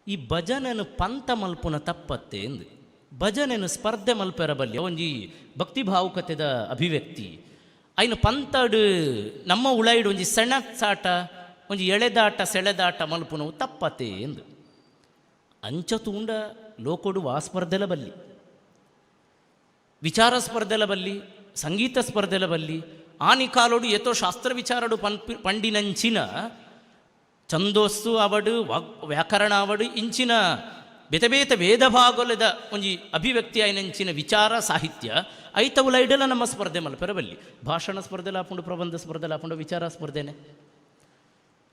ಈ ಭಜನೆನು ಪಂತ ಮಲ್ಪುನ ತಪ್ಪತ್ತೆ ಎಂದು ಭಜನೆನು ಸ್ಪರ್ಧೆ ಮಲ್ಪೆರ ಬಲ್ಲಿ. ಒಂಜಿ ಭಕ್ತಿ ಭಾವುಕತೆದ ಅಭಿವ್ಯಕ್ತಿ. ಐನು ಪಂತಡು ನಮ್ಮ ಉಳೈಡು ಒಂಜಿ ಸೆಣಸಾಟ, ಒಂಜಿ ಎಳೆದಾಟ ಸೆಳೆದಾಟ ಮಲ್ಪುನವು ತಪ್ಪತೆ ಎಂದು. ಅಂಚ ತೂಂಡ ಲೋಕೊಡು ವಾ ಸ್ಪರ್ಧೆಲ ಬಲ್ಲಿ, ವಿಚಾರ ಸ್ಪರ್ಧೆಲ ಬಲ್ಲಿ, ಸಂಗೀತ ಸ್ಪರ್ಧೆಲ ಬಲ್ಲಿ. ಆನಿ ಕಾಲೋಡು ಏತೋ ಶಾಸ್ತ್ರ ವಿಚಾರಡು ಪನ್ಪಿ ಪಂಡಿನಂಚಿನ ಛಂದೋಸ್ಸು ಅವಡು, ವಾಗ್ ವ್ಯಾಕರಣ ಅವಡು, ಇಂಚಿನ ಬೇತೆ ಬೇತೆ ವೇದ ಭಾಗೊಲೆದ ಒಂಜಿ ಅಭಿವ್ಯಕ್ತಿ ಆಯಿನಂಚಿನ ವಿಚಾರ ಸಾಹಿತ್ಯ ಐತವುಲ ಐಡಲ ನಮ್ಮ ಸ್ಪರ್ಧೆ ಮಲ್ಪೆರ ಬಲ್ಲಿ. ಭಾಷಣ ಸ್ಪರ್ಧೆಲ ಆಪುಂಡು, ಪ್ರಬಂಧ ಸ್ಪರ್ಧೆಲ ಆಪುಂಡು, ವಿಚಾರ ಸ್ಪರ್ಧೆನೆ.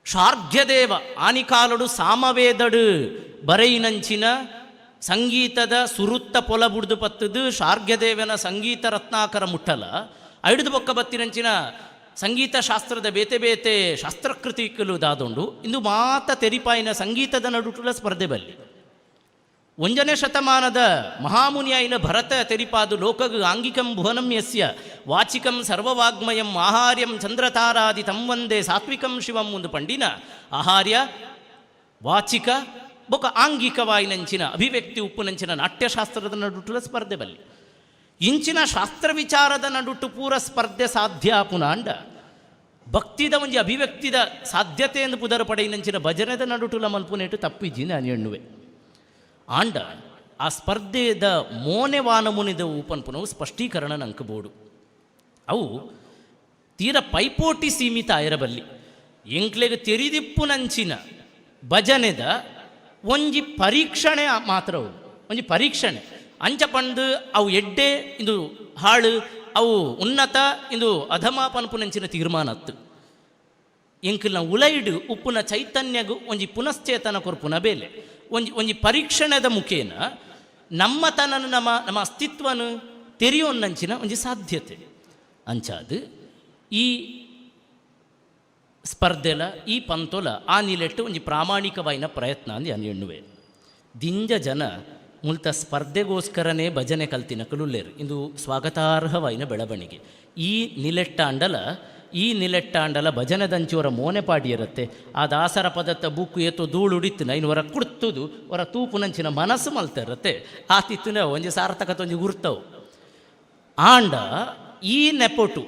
ಶಾರ್ಘ್ಯದೇವ ಆನಿಕಾಲಡು ಸಾಮವೇದಡು ಬರೈನಂಚಿನ ಸಂಗೀತದ ಸುರುತ್ತ ಪೊಲ ಬುಡ್ದು ಪತ್ತದು ಶಾರ್ಘ್ಯದೇವನ ಸಂಗೀತ ರತ್ನಾಕರ ಮುಟ್ಟಲ, ಐಡ್ದು ಬೊಕ್ಕ ಬತ್ತಿನಂಚಿನ ಸಂಗೀತ ಶಾಸ್ತ್ರದ ಬೇತೆ ಬೇತೆ ಶಾಸ್ತ್ರಕೃತಿಕಲು ದಾದುಂಡು. ಇಂದು ಮಾತ ತೆರಿಪಾಯಿನ ಸಂಗೀತದ ನಡುಟುಲ ಸ್ಪರ್ಧೆ ಬಲ್ಲಿ. 1ನೇ ಶತಮಾನದ ಮಹಾಮುನಿಯಾಯಿನ ಭರತ ತೆರಿಪಾದು ಲೋಕಗ್ ಆಂಗಿಕಂ ಭುವನಂ ಯಸ್ಯ ವಾಚಿಕಂ ಸರ್ವವಾಗ್ಮಯಂ ಆಹಾರ್ಯಂ ಚಂದ್ರತಾರಾದಿ ತಂ ವಂದೇ ಸಾತ್ವಿಕಂ ಶಿವಂ ಒಂದು ಪಂಡಿನ ಆಹಾರ್ಯ, ವಾಚಿಕ ಬೊಕ ಆಂಗಿಕವಾಯಿನಂಚಿನ ಅಭಿವ್ಯಕ್ತಿ ಉಪ್ಪುನಂಚಿನ ನಾಟ್ಯಶಾಸ್ತ್ರದ ನಡುಟುಲ ಸ್ಪರ್ಧೆ ಬಲ್ಲಿ. ಇಂಚಿನ ಶಾಸ್ತ್ರ ವಿಚಾರದ ನಡುಟು ಪೂರ ಸ್ಪರ್ಧೆ ಸಾಧ್ಯ ಪುನಾಂಡ, ಭಕ್ತಿದ ಒಂಜಿ ಅಭಿವ್ಯಕ್ತಿದ ಸಾಧ್ಯತೆ ಎಂದು ಪುದರ ಪಡೆಯಿನಂಚಿನ ಭಜನೆದ ನಡುಟುಲ ಮಲ್ಪುನೇಟು ತಪ್ಪಿಜ್ಜಿ ನಾನು ಎಣ್ಣುವೆ. ಆಂಡ ಆ ಸ್ಪರ್ಧೆದ ಮೋನೆ ವಾನಮುನಿದ ಪನ್ಪುನವು ಸ್ಪಷ್ಟೀಕರಣ ನಂಕ್ ಬೋಡು. ಅವು ತೀರ ಪೈಪೋಟಿ ಸೀಮಿತ ಆಯರಬಲ್ಲಿ. ಎಂಕ್ಲೆಗ್ ತೆರಿದಿಪ್ಪುನಂಚಿನ ಭಜನೆದ ಒಂಜಿ ಪರೀಕ್ಷಣೆ ಮಾತ್ರ ಅವು, ಒಂಜಿ ಪರೀಕ್ಷಣೆ. ಅಂಚ ಪಂದು ಅವು ಎಡ್ಡೆ, ಇಂದು ಹಾಳು, ಅವು ಉನ್ನತ, ಇಂದು ಅಧಮ ಪನ್ಪುನಂಚಿನ ತೀರ್ಮಾನ ಅತ್ತು. ಎಂಕಲ್ನ ಉಲೈಡು ಉಪ್ಪುನ ಚೈತನ್ಯಗು ಒಂಜಿ ಪುನಶ್ಚೇತನ ಕೊರ್ಪುನ ಬೇಲೆ. ಒಂಜಿ ಒಂಜಿ ಪರೀಕ್ಷಣದ ಮುಖೇನ ನಮ್ಮತನನು, ನಮ್ಮ ನಮ್ಮ ಅಸ್ತಿತ್ವನು ತೆರೆಯೋನ್ನಂಚಿನ ಒಂಜಿ ಸಾಧ್ಯತೆ. ಅಂಚಾದು ಈ ಸ್ಪರ್ಧೆಲ, ಈ ಪಂತೊಲ ಆ ನಿಲೆಟ್ಟು ಒಂಜಿ ಪ್ರಾಮಾಣಿಕವಾಯಿನ ಪ್ರಯತ್ನ ಅಂದು ಅನ್ ಎಣ್ಣುವೆ. ದಿಂಜ ಜನ ಮುಲ್ತ ಸ್ಪರ್ಧೆಗೋಸ್ಕರನೇ ಭಜನೆ ಕಲ್ತಿನ ಕಲುಲ್ಲೇರು. ಇಂದು ಸ್ವಾಗತಾರ್ಹವಾಯಿನ ಬೆಳವಣಿಗೆ. ಈ ನಿಲೆಟ್ಟಾಂಡಲ ಭಜನೆದಂಚಿ ಮೋನೆ ಪಾಡಿಯಿರುತ್ತೆ. ಆ ದಾಸರ ಪದತ್ತ ಬುಕ್ಕು ಏತೋ ಧೂಳು ಉಡಿತ್ತು ಇನ್ನು ಹೊರ ಕುಡ್ತುದು ಹೊರ ತೂಪುನಂಚಿನ ಮನಸ್ಸು ಮಲ್ತಿರತ್ತೆ. ಆ ತಿತ್ತುನ ಒಂಜಿ ಸಾರ್ಥಕತೆ, ಒಂಜಿ ಗುರ್ತವು. ಆಂಡ ಈ ನೆಪೊಟು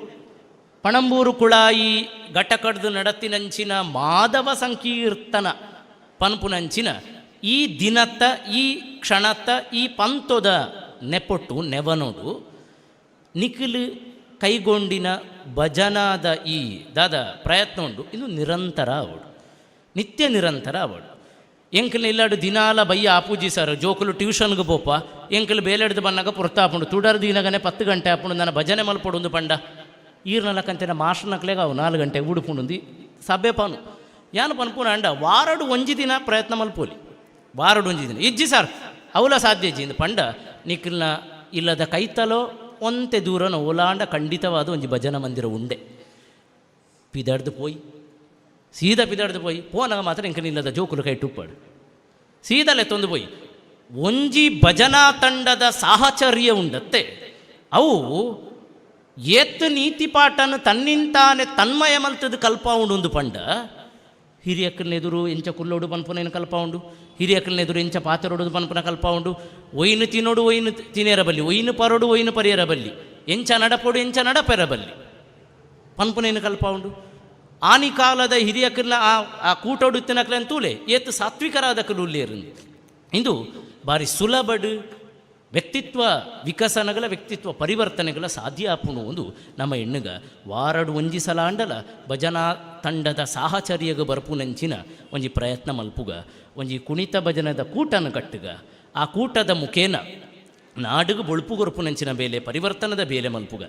ಪಣಂಬೂರು ಕುಳಾಯಿ ಘಟಕಡ್ದು ನಡತಿನಂಚಿನ ಮಾಧವ ಸಂಕೀರ್ತನ ಪನ್ಪುನಂಚಿನ ಈ ದಿನತ್ತ, ಈ ಕ್ಷಣತ್ತ, ಈ ಪಂತೊದ ನೆಪೊಟ್ಟು ನೆವನೋಡು ನಿಖಿಲ್ ಕೈಗೊಂಡಿನ ಭಜನಾದ ಈ ದಾದ ಪ್ರಯತ್ನ ಉಂಡು. ಇದು ನಿರಂತರ ಅವಡು, ನಿತ್ಯ ನಿರಂತರ ಅವಡು. ಎಂಕಲ್ ಇಲ್ಲಾಡು ದಿನಾಲ ಬಯ್ಯ ಆಪೂಜಿ ಸರ್. ಜೋಕುಲು ಟ್ಯೂಷನ್ಗೆ ಪೋಪ, ಎಂಕಲ್ ಬೇಲೆಡ್ದು ಬನ್ನಾಗ ಪೊರ್ತಾಪುಂಡು. ತುಡರ್ ದಿನಗನೆ 10 ಗಂಟೆ ಆಪುಂಡು. ನನ್ನ ಭಜನೆ ಮಲ್ಪೊಡು ಪಂಡ ಈರ್ನಲಕಂತಿನ ಮಾಸ್ಟರ್ನಕ್ಲೆಗ ಅವು 4 ಗಂಟೆಗೆ ಉಡುಪುಂಡು ಸಭೆ ಪಾನು. ಯಾನು ಪನ್ಪುನ ಅಂಡ, ವಾರಡು ಒಂಜಿ ದಿನ ಪ್ರಯತ್ನ ಮಲ್ಪೋಲಿ, ವಾರಡು ಒಂಜಿ ದಿನ. ಇಜ್ಜಿ ಸರ್, ಅವಲ ಸಾಧ್ಯ ಇಜ್ಜಿ ಇಂದು ಪಂಡ, ನಿಖಿಲ್ನ ಇಲ್ಲದ ಕೈತಲೋ ಒಂತೆ ದೂರನ ಓಲಾಂಡ ಖಂಡಿತವಾದ ಒಂಜಿ ಭಜನಾ ಮಂದಿರ ಉಂಡೆ. ಪಿದಡ್ದು ಪೋಯಿ, ಸೀದಾ ಪಿದಡ್ದು ಪೋಯಿ. ಪೋನಾಗ ಮಾತ್ರ ಎಂಕನ ಇಲ್ಲದ ಜೋಕುಲು ಕೈ ಟುಪ್ಪಾಡು ಸೀದಲೆ ತೊಂದು ಪೋಯಿ. ಒಂಜಿ ಭಜನಾ ತಂಡದ ಸಾಹಚರ್ಯ ಉಂಡತ್ತೆ. ಅವು ಏತ್ ನೀತಿ ಪಾಠನ ತನ್ನಿಂತಾನೆ ತನ್ಮಯ ಮಲ್ತದ ಕಲ್ಪ ಉಂಡು ಪಂಡ, ಹಿರಿಯಕ್ಕನ ಎದುರು ಎಂಚ ಕುಲ್ಲೋಡು ಪನ್ಪುನೇನು ಕಲ್ಪ ಉಂಡು, ಹಿರಿಯಕ್ಕನ ಎದುರು ಎಂಚ ಪಾತೆರೊಡು ಪನ್ಪುನ ಕಲ್ಪ ಉಂಡು. ಒಯ್ನು ತಿನ್ನೋಡು, ಒಯ್ನು ತಿನೇರ ಬಲ್ಲಿ, ಒಯ್ನು ಪರೋಡು, ಒಯ್ನು ಪರಿಯರ ಬಲ್ಲಿ, ಎಂಚ ನಡಪೋಡು, ಎಂಚ ನಡಪೆರ ಬಲ್ಲಿ ಪನ್ಪುನೇನು ಕಲ್ಪ ಉಂಡು. ಆನಿ ಕಾಲದ ಹಿರಿಯಕ್ಕನ ಆ ಆ ಕೂಟೋಡು ತಿನ್ನಕ್ಲೆ ತೂಲೆ, ಏತ್ ಸಾತ್ವಿಕರಾದ ಕಲುಲ್ಲೇರು. ಇಂದು ಬಾರಿ ಸುಲಭಡು ವ್ಯಕ್ತಿತ್ವ ವಿಕಸನಗಳ, ವ್ಯಕ್ತಿತ್ವ ಪರಿವರ್ತನೆಗಳ ಸಾಧ್ಯ ಆಪುಣು ಒಂದು ನಮ್ಮ ಎಣ್ಣುಗ. ವಾರಡು ಒಂಜಿ ಸಲ ಅಂಡಲ ಭಜನಾ ತಂಡದ ಸಾಹಚರ್ಯಗ ಬರ್ಪುನಂಚಿನ ಒಂಜಿ ಪ್ರಯತ್ನ ಮಲ್ಪುಗ. ಒಂಜಿ ಕುಣಿತ ಭಜನದ ಕೂಟನ ಕಟ್ಟುಗ. ಆ ಕೂಟದ ಮುಖೇನ ನಾಡುಗು ಬೊಳ್ಪು ಕೊರ್ಪುನಂಚಿನ ಬೇಲೆ, ಪರಿವರ್ತನದ ಬೇಲೆ ಮಲ್ಪುಗ.